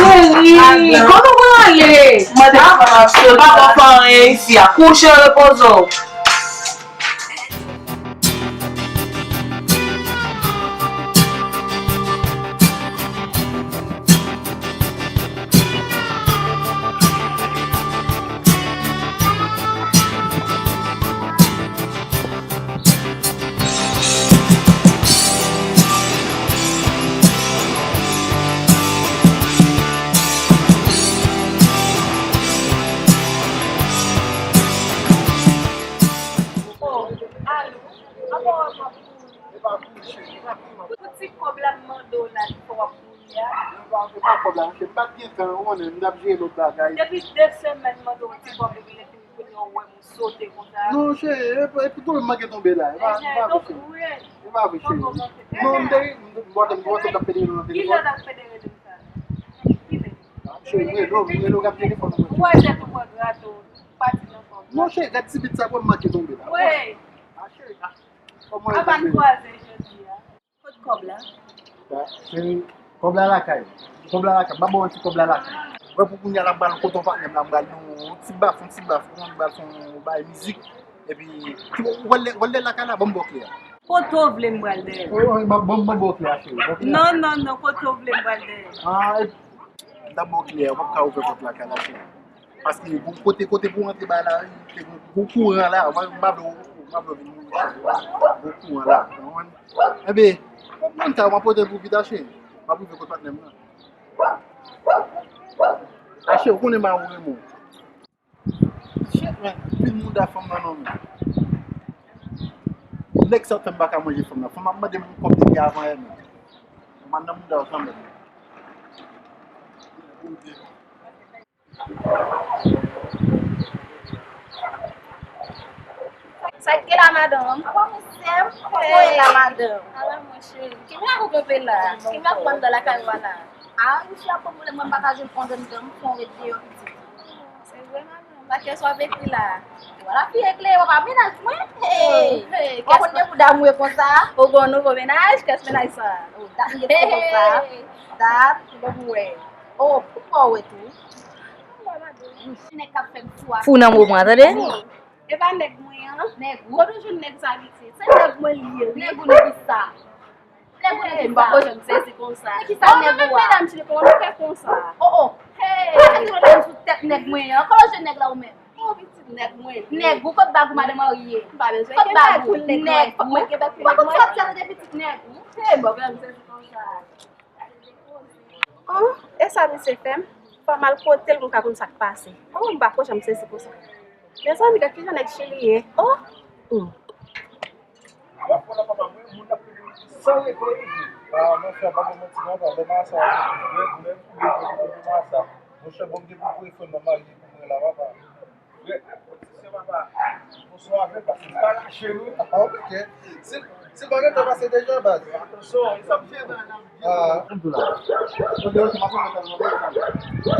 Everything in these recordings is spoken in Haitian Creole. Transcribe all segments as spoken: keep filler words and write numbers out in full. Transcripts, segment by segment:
Cheri, kote w prale? Mande m sa m ap sote. Pa konn fè anyen isi a. Kouche, repoze w. Oh, alo. Apa w ap pou ti kòb la m mande w la ki fè w ap gouye a? E pa, e pa kòb la, monchè. M pa t gen tan, ou konnen, m t ap jere lòt bagay. Depi de semèn m mande w ti kòb epi lè fini kounye a w wè m ou sote konsa. Non, cheri, e, e pito m manke tonbe la. E pa, e pa vre, cheri. E pa vre, cheri. Non, m te, m te, m te, m te, m te ap federe nan telefòn. Kilè w t ap federe de sa? Kilè? Cheri, m rele w, m rele w, gad telefòn mwen. Ou wè tèt ou pran grato, pati nan kòb la. Non, cheri, gad ti bit sa, pou m manke tonbe la. Wi. A, cheri, a. Kòman w ye? Apa n kwaze jodi a? Kot kòb la? Sa, se kòb la lakay. Kòb la lakay. M pa ba w manti, kòb la lakay. Wè pou kounye a la m pral kote yon patnè m la, m pral yon ti baf, yon ti baf, yon baf, yon bay mizik. Epi, ou wè lè, wè lè lakay la, ban m ba w kle a. Kote w vle m pral dèyè? Wi, wi, ban m, ban m ba w kle a, cheri. Ban m kle a. Non, non, non, kote w vle m pral dèyè? Ah, m ta ba w kle a, ou p ap ka ouvè pòt lakay la, cheri. Paske gon kote, kote pou w antre ba la, te gon, gon kouran la, mwen, m pa vle w, m pa vle w vin mouri, cheri. Gon kouran la, ou konprann? Enben, mwen ta, m ap pote l pou pita, cheri. M ap rive kot patnè m nan. A, cheri, ou konnen m a ou renmen w. Shit, man. Anpil mouda fanm nan non, man. Nèg sa fè m pa ka manje fanm nan. Fanm ap mande m kòb depi avan yè, man. M al nan mouda yo kanmenm. Sa k gen la, madanm? Kòman w ye, sè m? Kòman w ye la, madanm? Ala, mon cheri. Kenbe la pou kanpe la. Kenbe la pou ann lakay ou a la. A, misye ap pran pwoblèm, mwen m pa ka jwenn on danndan, m fè on ret deyò pitit. Se vre, madanm. Lakè sou avèk li la. Vwala, fi eklere, papa, mennaj mwen. Hey, hey, w ap konn de kou damou e konsa. Ou gon nouvo mennaj, kès mennaj sa? Oh, dat m gen konsa. Dat, lè m wè. Oh, pou pa w wè tou. Nèg k ap fè m fou a. Fou nan moman, tande? E pa nèg mwen an. Nèg ou? Kote w jwenn nèg sa, mesye? Se nèg mwen li ye, wi. Nèg ou nan ki sa? Nèg ou nan ki sa? M poko janm sezi konsa. Nan ki sa nèg ou a? Medam, chile, kòman nou fè konsa? Oh, oh. Hey! Sa ki nou fè sou tèt nèg mwen an? Kote w jwenn nèg la ou menm? Oh, pitit nèg mwen. Nèg ou, kot bag ou, madan marye? M pa bezwen gen bag pou nèg mwen. Nèg, fòk mwen gen bag pou nèg mwen. Ou pa konn sa w ap di de pitit nèg ou? Hey, bon, m sezi konsa. Oh, e sa misye fè m? Fò m al kote l pou m ka konn sa k pase. Oh, m pa ko janm sezi konsa. Mezanmi, gad kijan nèg Chili ye. Oh! Hmm. San regle. Ah, monchè, pa gen manti non, papa. Lè m a sa, lè, lè m koule, lè m koule, lè m a sa. Monchè, bon, m gen pou frè m nan marye pou mwen la, papa. Frè, se papa. Bonswa, frè, paske m pa lache nou. Ah, ok. Se, se pa gen tan pase deja, baz. Atansyon, e sa m fè. Ah. Mwen di w la. Mwen di w, se maten mwen t al mande sa.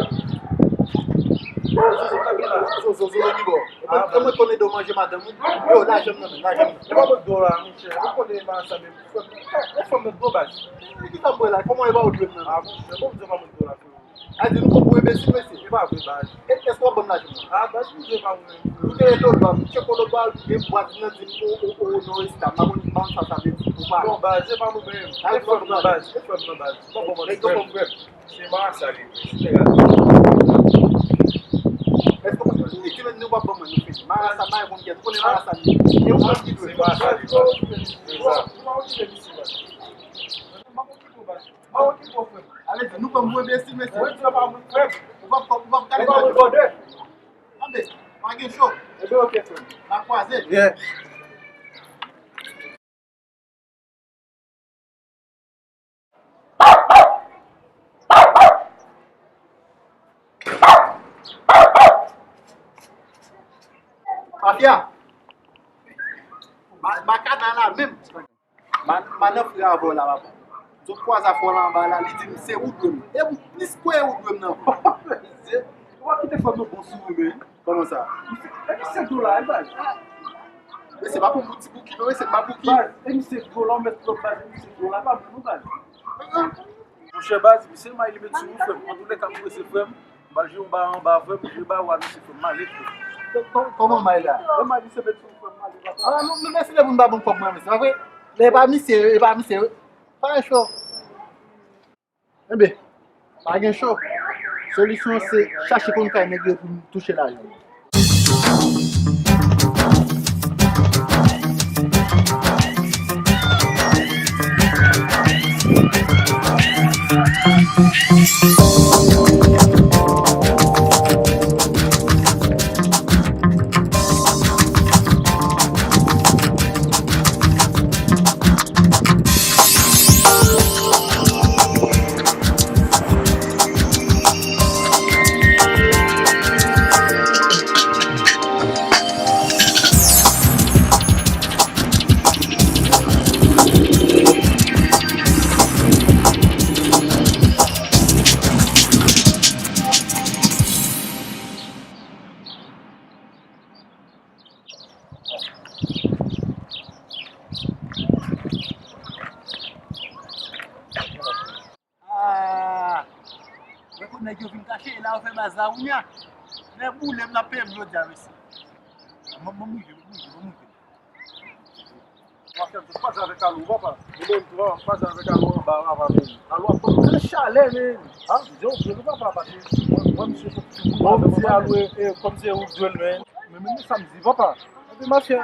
Oh, Zozo, Kabila. Zozo, Zozo, Zozo, ki bò? E mwen, e mwen konnen do manje madanm ou. Yo, lajan m nan men, lajan m nan. E pa mwen do la, monchè. Ou konnen m a sa menm. Fò m, fò m met do baz. E ki sa m wè la? Kòman e pa ou dwe m nan? Ah, monchè, bon, m di w pa mwen do la, frè. A di nou pran pou enbesil, mesye. E pa vre, baz. E, èske w ap ban m lajan m nan? Ah, baz, m di w pa mwen. Ou te rete w ban m. Chèk w lòt bò, gen bwat nan di m, o, o, o, non, esita. M pa konn, m pa konn sa sa vle di. Ou pa. Non, baz, e pa mwen menm. E frè m nan, baz. E frè m nan, baz. Bon, bon, bon, nèg yo frè m. Bon, frè m. Se marasa li ye. Se nèg a. Èske w konn ki menm nou pa ban mwen nou fini? Marasa, mwen konn kèt. Ou konnen marasa li ye. E ou konn ki dwe. Se marasa li ye. Se sa. Ou pa okipe misye la. Ou pa okipe w, baz. Ou pa okipe w, frè m. Ale di, nou pran mwen enbesil, mesye. Mwen di w pa mwen frè m. Ou p ap, ou p ap gade. Ou pa mwen brother. Tande, pa gen cho. Ebyen, ok, frè m. N a kwaze. Yeah. Mafya. Ma-, makana la menm. Ma-, madan frè avè w la, papa. Zòt kwaze afè w la anba la, li di m se ou dwe m. E m plis kwè ou dwe m nan vre. Mesye, ou pa kite frè m nan bon sou ou, men. Kòman sa? E misye do la, e baz. Mesye, pa pou ti bouki, non, mesye, pa bouki. Baz, e misye do la, ou mèt twòp baz, e misye do la, pa bon, non, baz. Monchè baz, misye may li met sou ou, frè m. Antoulèka, m prese, frè m. M pral jwe yon ba anba, frè m. Jwe ba ou a, misye, frè m. M ale, frè m. Kò-, kò-, kòman may la? Lè may misye met sou ou, frè m, m ale, papa. Ah, nou, nou mèsi lè pou n ba bon kòb mwen, men se pa vre. Lè e pa misye, e pa misye. Pa gen cho. Enben, pa gen cho. Solisyon an se chache konn kay nèg yo pou m touche lajan. Ah! Wè kot nèg yo vin kache, e la yo fè baz la kounya. Lè boule m, n ap peye m jodi a, mesye. Mwen, mwen moute, mwen moute, mwen moute. Mwen fè m pa jwe avèk Alou, papa. Mwen menm tou, papa, m pa jwe avèk Alou anba, papa, men Alou ap pran grenn chalè, men. Ah, m di w, dwèl ou, papa, paske mwen, mwen, misye sot sou moun. Bon, m di Alou, e, e, kòm se ou dwèl, men. Men, men, men, sa m di, papa. Epi, machè,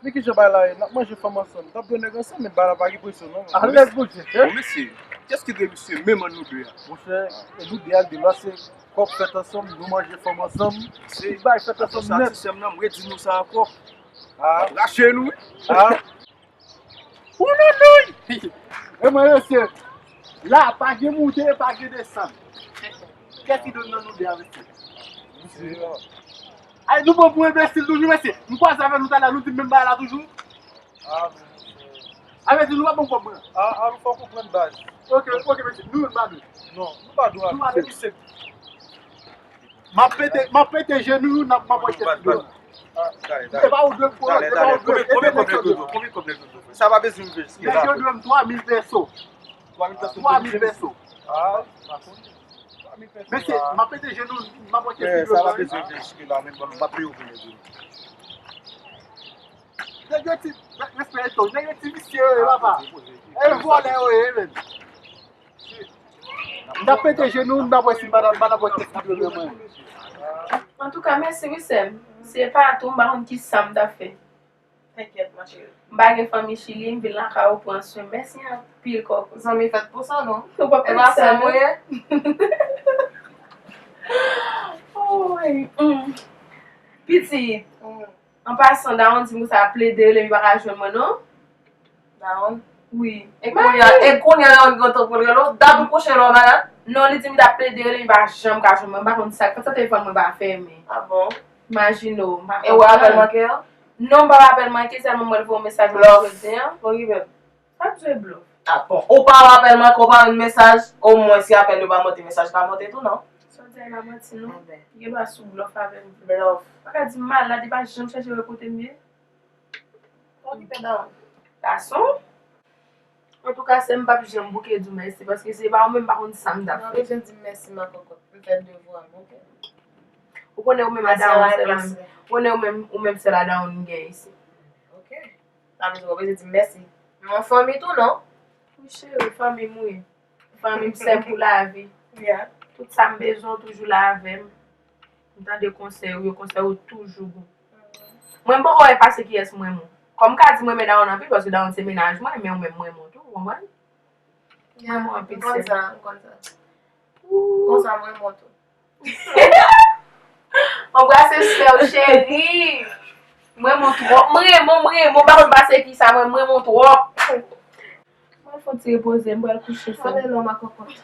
men kijan bagay la ye? N ap manje fanm ansanm. N ap dwe nèg ansanm, men bagay la pa gen presyon, non. Alèz, Bondye. Bon, mesye, kiyès ki dwe misye menm an nou de a? Monchè, e nou de a, de la, se kòb fèt ansanm, nou manje fanm ansanm. Se bagay fèt ansanm nèt. Atò sa, ti sè m nan, m redi nou sa ankò. Ah. Rache nou, wi. Ah. Ouloloy! E mwen, mesye, la, pa gen moute, pa gen desann. Kiyès ki dwe nan nou de a, mesye? Ay, nou pran pou enbesil toujou, mesye. M kwaze avè nou talè, nou di m menm bagay la toujou. Ah, men, mesye. A vle di, nou pa ban m kòb mwen. Ah, ah, fòk ou pran baz. Ok, ok, mesye. Nou youn pa de. Non, nou pa dwe. Nou pa de, mesye. M ap pete, m ap pete je nou, n ap, m ap wè kiyès ki dwe. Ah, talè, talè. E pa ou dwe m kòb, e pa ou dwe m. Konbyen, konbyen kòb nèg yo dwe? Konbyen kòb nèg yo dwe? Sa pa bezwen vin veye jiske la. Nèg yo dwe m twa mil pèso. Twa mil pèso. Twa mil pèso. Ah, pa konnen. Twa mil pèso. Mesye, m ap pete je nou, m ap wè kiyès ki dwe m. Sa pa bezwen vin veye jiske la, men bon, m ap peye w pou nèg yo. Nèg yo ti, respè eto, nèg yo ti visye yo ye, papa. E vòlè yo ye, men. M t ap pete je nou, m t ap wè si madanm, madanm wè kiyès ki dwe mwen. Antouka, mèsi wi, sè m. Si se pa tou, m pa konn kisa m t ap fè. Tènkyèt, ma chérie. M pa gen fanmi Chili, m vin lakay ou pran swen. Mèsi anpil, kòkòt. Zanmi fèt pou sa, non? Ou pa pèdi sa, non? Woy. Mm. Pitit. Mm. An pasan, dawonn di m konsa ap plede rele m, li pa ka jwenn mwen, non. Dawonn? Wi. E kounye a, e kounye a, dawonn gen tan pou l rele w? Dat ou kouche lè w malad? Non, li di m li t ap plede rele m, li pa janm ka jwenn mwen. M pa konn sa k fèt, sa telefòn mwen pa fèmen. Ah bon? Imajine w, m pa konprann. E w apèl manke an? Non, m pa apèl manke, sèlman mwen l voye yon mesaj mwen jodi an. Blòf. Okipe m. Pa t jwe blòf. Ah bon. Ou pa apèl manke, ou pa yon mesaj, omwen si apèl yo pa monte, mesaj ka monte tou, non? Sa w di a pa manti, non. Enben. Li gen dwa sou blòf avè m. Blòf. Pa ka di m malad, li pa janm chèche wè kote m ye. Okipe dawonn. Gason. Antouka, sè m p ap janm bouke di w mèsi, paske se pa ou menm, m pa konn sa m t ap fè. Ou pa bezwen di m mèsi, ma kòkòt. M fè devwa m, oke? Ou konnen ou menm a dawonn sèl, ou konnen ou menm, ou menm sèl a dawonn m gen isi. Oke. Sa vle di ou pa bezwen di m mèsi. Men yon fanmi tou, non? Wi, cheri, fanmi m wi. Fanmi m, sè m pou lavi. Yeah. Tout sa m bezwen, ou toujou la avè m. M tande konsèy ou yo, konsèy ou toujou bon. Mwen, m poko wè pase kiyès m renmen. Kòm m ka di m renmen dawonn anpil, paske dawonn se mennaj mwen, men ou menm m renmen w tou, ou konprann? M renmen w anpil, sè m. M konn sa, m konn sa. Ou konsa m renmen w tou. Anbrase sè w, cheri. M renmen w twòp. M renmen w, m renmen w. M pa konn pase kisa, mwen, m renmen w twòp. Mwen fon ti repoze, m pral kouche sè m. Ale non, ma kòkòt.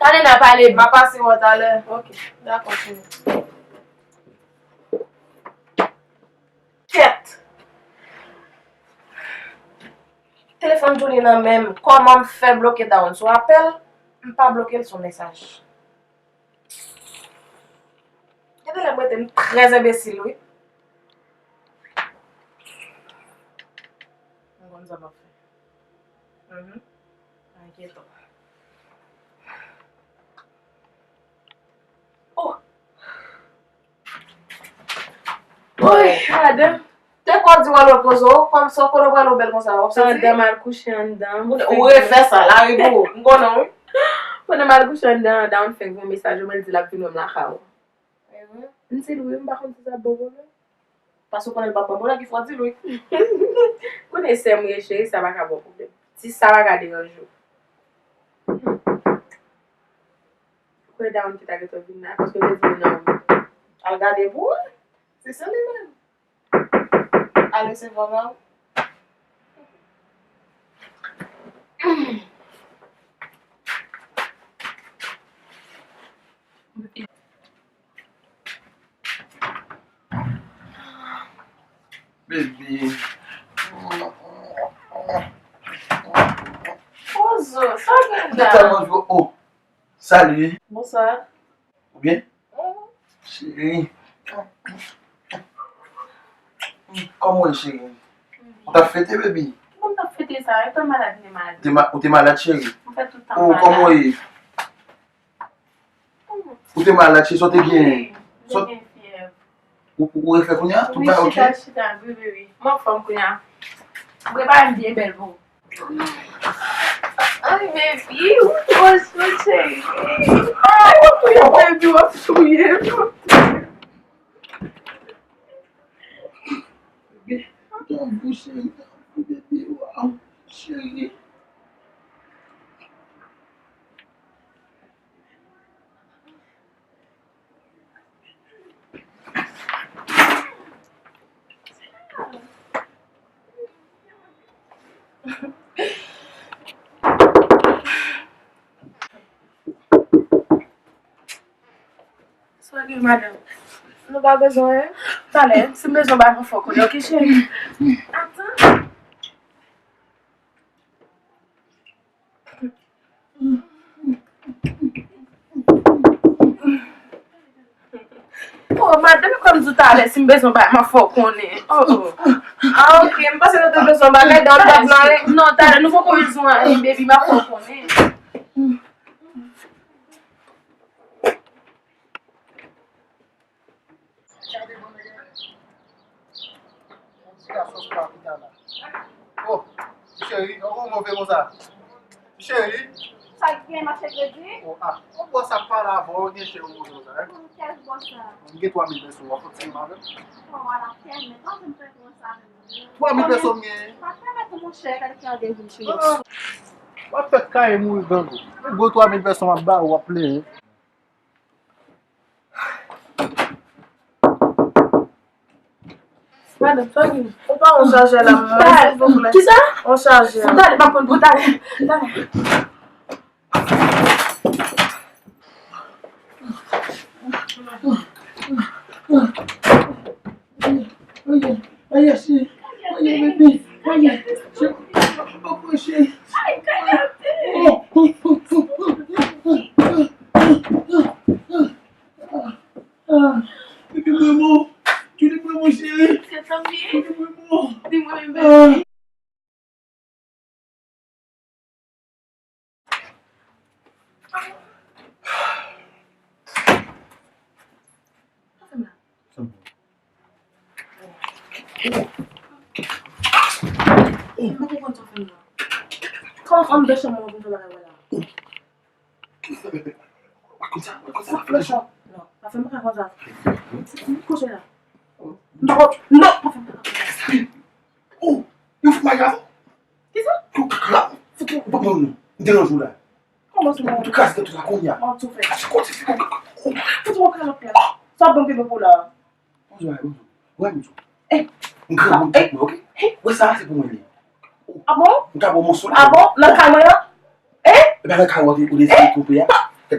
Talè n a pale. M a pase wè w talè. Ok, dakò, cheri. Kèt! Telefòn Julie nan men m. Kòman m fè bloke dawonn sou apèl? M pa bloke l sou mesaj. Gade lè m rete, m trè enbesil, wi. M konn sa m ap fè. Mhm. Pa enkyete w. Oy, madanm. Te kwè w di w al repoze w, kòm sa w konnen w prale w bèl konsa, w ap soti. Pandan m al kouche anndan, m fè. Ou refè sa, lari pou ou. M konnen w, wi. Pandan m al kouche anndan, Dawn fenk voye mesaj, mwen di l ap vin wè m lakay ou. M di l wi, m pa konn si sa ap bon pou mwen. Paske w konnen l p ap ban m, ki fò w di l wi. Konnen sè m ye cheri, sa pa ka ba w pwoblèm. Si sa pa ka deranje w. Ou kwè Dawn ki ta gentan vin la, paske l te di m nan. Al gade pou ou. Se sè li menm. Al resevwa w. Baby. Bonjou, sa w gen la? Bonjou. Oh, salut. Bonswa. Ou byen? Cheri. Kòman w ye, cheri? Ou t ap fete, baby? Bon, m t ap fete sa, e pa malad, m te malad. Ou te ma-, ou te malad, cheri? M fè tout tan malad. Oh, kòman w ye? Ou te malad, cheri, sa w te genyen? Wi, m te gen fyèv. Ou, ou, ou refè kounye a? Tout bagay oke? Wi, chita, chita, wi, wi, wi. M anfòm kounye a. M prepare m byen bèl pou ou. Ay, baby, ou twò cho, cheri. Ay, baby, w ap touye m. Tanbou, cheri, tanbou, baby, waw, cheri. Sa gen, madanm? Nou pa bezwen. Talè, si m bezwen bay mwen fò konnen, oke, cheri? Atan. Oh, madanm, kòm di w talè, si m bezwen bagay, m ap fè w konnen. Oh, oh. Ah, ok, m panse nou te bezwen bagay, dan w t ap mare. Non, talè, nou poko bezwen anyen, baby, m ap fè w konnen. Ti gason sou pa pita la. Oh, cheri, ankò w move konsa? Cheri. Sa k gen, mache kredi? Oh, ah, ou bò sa pale avè w, gen chè ou move konsa, hein? Bon, kès bò sa? M gen twa mil peso, w ap fè ti menm avè m? Oh, ala kès, men pa janm fè konsa, men. Twa mil peso m gen. Pa fè mèt ou, monchè, gade ki randevou m, cheri. Ah, w ap fè kay mouri grangou. Gwo twa mil peso m ap ba ou, w ap plenyen. Madanm, sa ki, ou pa yon chajè la, mwen, silvouplè. Kisa? Yon chajè. Talè, m ap pran pou talè. Talè. Oye, oye, cheri. Oye, bebe. Oye, cheri. Oye, cheri. Oh, oh, oh, oh, oh. Ah, bebe, mwen mò. Julie, mwen mò, cheri. Julie, mwen mò. Ah. Sa m konn sa w fè m la. Kòman fanm de chanm mwen vin fè bagay wè la? Ki sa, bebe? Wè konsa, wè konsa. Fè chanm. Non, pa fè m bagay konsa. Kouche la. Non, non, pa fè m bagay konsa. Oh, yo fout mayi avè w. Kisa? Yo kaka la. Fout ou pa bon non. M deranje w la. Kòman sou mwen? Tou kraze tèt ou la kounye a. An tou fè. Fout ou kalòt la. Sa bon bebe pou la. Bonjou, bonjou. Wè, bonjou. Eh. M granmoun tèt mwen, oke? Wè sa, se pou mwen li. Ah bon? M ka ba w moso la. Ah bon? Nan kay mwen an? Eh? Epi nan kay ou te, ou te koupe a. Pa fè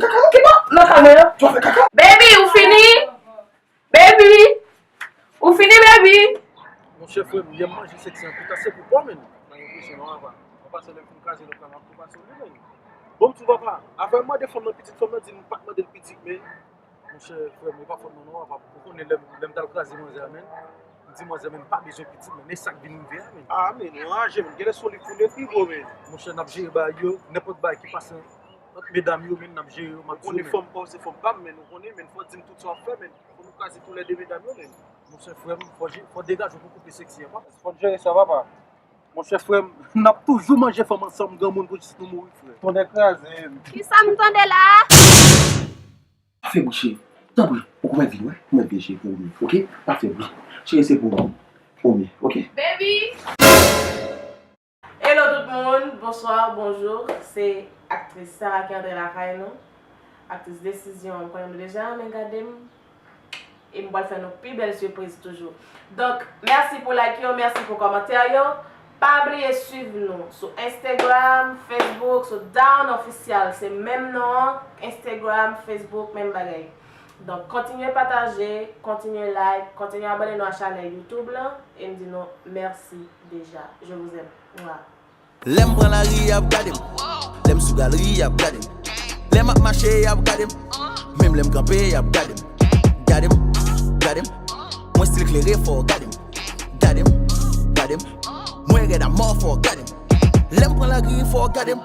kaka. Ki bon? Nan kay mwen an? Ou fè kaka? Baby, ou fini? Baby! Ou fini, baby? Monchè, frè m, yè m manje seksi an pita, se pou bò, menn. Mwen gen presyon nan apa. Mwen pase lè m fin kraze lòt la, m ap tou pase w li, menn. Bon, m tou papa, afè m mande fanm nan pitit, fanm nan di m pa t mande l pitit, menn. Monchè, frè m, e pa fòt mwen non, apa. Ou konnen lè m, lè m t al kraze manzè a, menn. M di manzè, menn, m pa bezwen pitit, menn. E sa k vin rive a, menn. Ah, menn, ou anraje, menn. Genlè se yon liv pou n ekri, bro, menn. Monchè, n ap jere bagay yo, nenpòt bagay ki pase ant medam yo, menn, n ap jere yo, m ap di w, menn. Ou konnen fanm pa w se fanm pa m, menn. Ou konnen, menn, fò w di m tout sa w ap fè, menn. Fò nou kraze toulède medam yo, menn. Monchè frè m, fò je- fò degaje w pou koupe seksi an, papa. Fò n jere sa, papa. Monchè frè m, n ap toujou manje fanm ansanm granmoun pou jis nou mouri, frè. Tonnè kraze m. Kisa m tande la? Pa fè bri cheri. Tanpri, ou konprann vin wè, konprann vin cheri pou ou menm, oke? Pa fè bri. Cheri se pou ou menm, pou ou menm, oke? Baby! Hello tout moun, bonsoir, bonjour. Se aktris Sarah ki antre lakay nou. Aktris Desizyon, m konnen nou deja renmen gade m. E m pral fè nou pi bèl sipriz toujou. Donk, mèsi pou like yo, mèsi pou kòmantè yo. Pa bliye swiv nou sou Instagram, Facebook, sou Down Official. Se menm non an, Instagram, Facebook, menm bagay. Donk, kontinye pataje, kontinye like, kontinye abòne nou a chanèl YouTube lan. E m di nou mèsi deja. Je vous aime. Mwah. Lè m pran lari, y ap gade m. Lè m sou galri, y ap gade m. Lè m ap mache, y ap gade m. Menm lè m kanpe, y ap gade m. Gade m, gade m. Mwen stil klere, fò w gade m. Gade m, gade m. Mwen rèd a mò, fò w gade m. Lè m pran lari, fò w gade m.